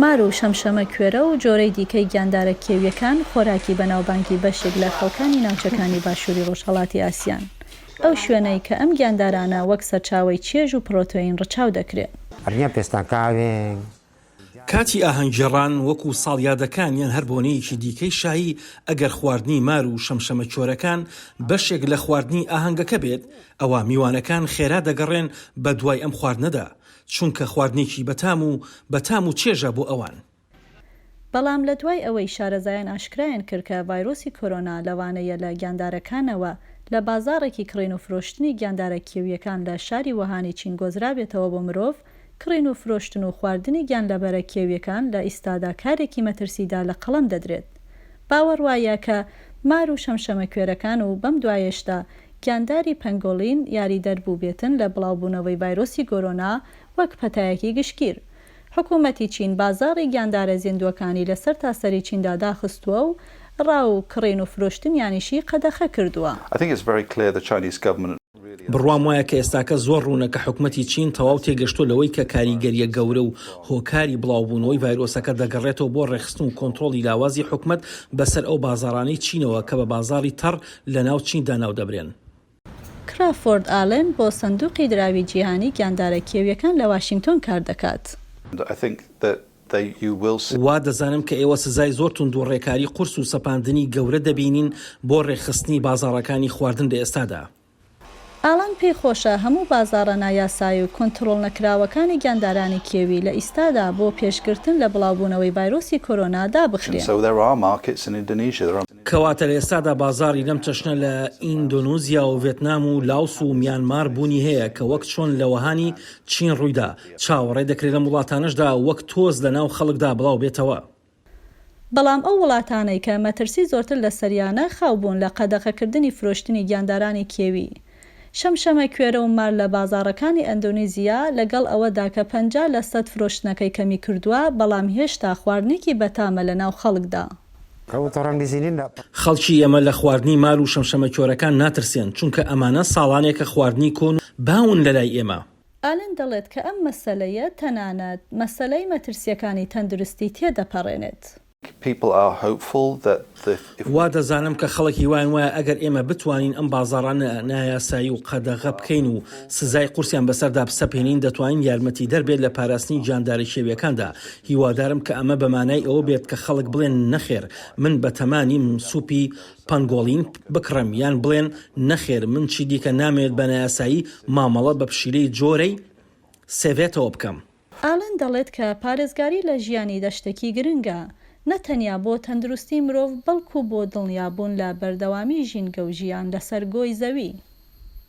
مار و شەمشەمە کوێرە و جۆرەی دیکەی گیاندارە کێوییەکان خۆراکی بەناوبانگی بەشێک لە خەڵکانی ناوچەکانی باشووری ڕۆژهەڵاتی ئاسیان. ئەو شوێنەی کە ئەم گیاندارانە وەک سەرچاوەی چێژ و پڕۆتۆین ڕچاو دەکرێن. کاتی ئاهەنگگێڕان وەکو ساڵیادەکان یان هەر بۆنەیەکی دیکەی شایی، ئەگەر خواردنی مار و شەمشەمە کۆرەکان بەشێک لە خواردنی ئاهەنگەکە بێت، ئەوا میوانەکان خێرا دەگەڕێن بەدوای ئەم خواردنەدا، چونکە خواردنێکی بەتام و بەتام و چێژە بۆ ئەوان. بەڵام لە دوای ئەوەی شارەزایان ئاشکرایان کرد کە ڤایرۆسی کۆرۆنا لەوانەیە لە گیاندارەکانەوە لە بازاڕێکی کڕین و فرۆشتنی گیاندارە کێوییەکان لە شاری ووهانی چین گۆزرابێتەوە بۆ مرۆڤ، کڕین و فرۆشتن و خواردنی گیانلەبەرە کێوییەکان لە ئیستادا کارێکی مەترسیدار لە قەڵەم دەدرێت. باوەڕ وایە کە مار و شەمشەمەکوێرەکان و بەم دوایەشدا گیانداری پەنگۆلین یاریدەر بووبێتن لە بڵاوبوونەوەی ڤایرۆسی گۆرۆنا وەک پەتایەکی گشتگیر. حکوومەتی چین بازاڕی گیاندارە زیندووەکانی لە سەرتاسەری چیندا داخستووە و ڕاو و کڕین و فرۆشتنیانیشی قەدەخە کردووە. بڕوام وایە کە ئێستاکە زۆر ڕوونە کە حکومەتی چین تەواو تێگەشتووە لەوەی کە کاریگەرییە گەورە و هۆکاری بڵاوبوونەوەی ڤایرۆسەکە دەگەڕێتەوە بۆ ڕێکخستن و کۆنترۆڵی لاوازی حکومەت بەسەر ئەو بازاڕانەی چینەوە کە بە بازاڕی تەڕ لەناو چیندا ناودەبرێن. کرافۆرد ئالێن بۆ سندوقی دراوی جیهانی گیاندارە کێوییەکان لە واشینگتۆن کاردەکات. وا دەزانم کە ئێوە سزای زۆر توند و ڕێکاری قورس و سەپاندنی گەورە دەبینین بۆ ڕێکخستنی بازاڕەکانی خواردن لە ئێستادا. ئالان پێی خۆشە هەموو بازاڕە نایاسایی و کۆنتڕۆڵنەکراوەکانی گیاندارانی کێوی لە ئیستادا بۆ پێشگرتن لە بڵاوبوونەوەی ڤایرۆسی کۆرۆنا دابخرێن. کەواتە لە ئێستادا بازاڕی لەم چەشنە لە ئیندۆنیزیا و ڤێتنام و لاوس و میانمار بوونی هەیە کە وەک چۆن لە وەهانی چین ڕوویدا، چاوەڕێ دەکرێت لەم وڵاتانەشدا وەک تۆز لەناو خەڵکدا بڵاوبێتەوە. بەڵام ئەو وڵاتانەی کە مەترسی زۆرتر لەسەریانە خاو بوون لە قەدەغەکردنی فرۆشتنی گیاندارانی کێوی شەمشەمە کوێرە و مار لە بازاڕەکانی ئەندۆنیزیا، لەگەڵ ئەوەدا کە 50 لە سەد فرۆشتنەکەی کەمی کردووە، بەڵام هێشتا خواردنێکی بەتامە لەناو خەڵکدا. خەڵکی ئێمە لە خواردنی مار و شەمشەمە کۆرەکان ناترسێن، چونکە ئەمانە ساڵانێکە خواردنی کۆن و باون لەلای ئێمە. ئالن دەڵێت کە ئەم مەسەلەیە تەنانەت مەسەلەی مەترسییەکانی تەندروستی تێدەپەڕێنێت. وا دەزانم کە خەڵک هیوایان وایە ئەگەر ئێمە بتوانین ئەم بازاڕانە نایاسایی و قەدەغە بکەین و سزای قورسیان بەسەردا بسەپێنین دەتوانین یارمەتیدەر بێت لە پاراستنی گیاندارە کێوییەکاندا. هیوادارم کە ئەمە بە مانای ئەوە بێت کە خەڵک بڵێن نەخێر من بەتەما نیم سوپی پەنگۆڵین بکڕم یان بڵێن نەخێر من چیدیکە نامەوێت بە نایاسایی مامەڵە بە پشیلەی جۆرەی سێڤێتەوە بکەم. ئالن دەڵێت کە پارێزگاری لە ژیانی دەشتەکی گرنگە، نە تەنیا بۆ تەندروستی مرۆڤ بەڵکو بۆ دڵنیابوون لە بەردەوامی ژینگە و ژیان لەسەر گۆی زەوی.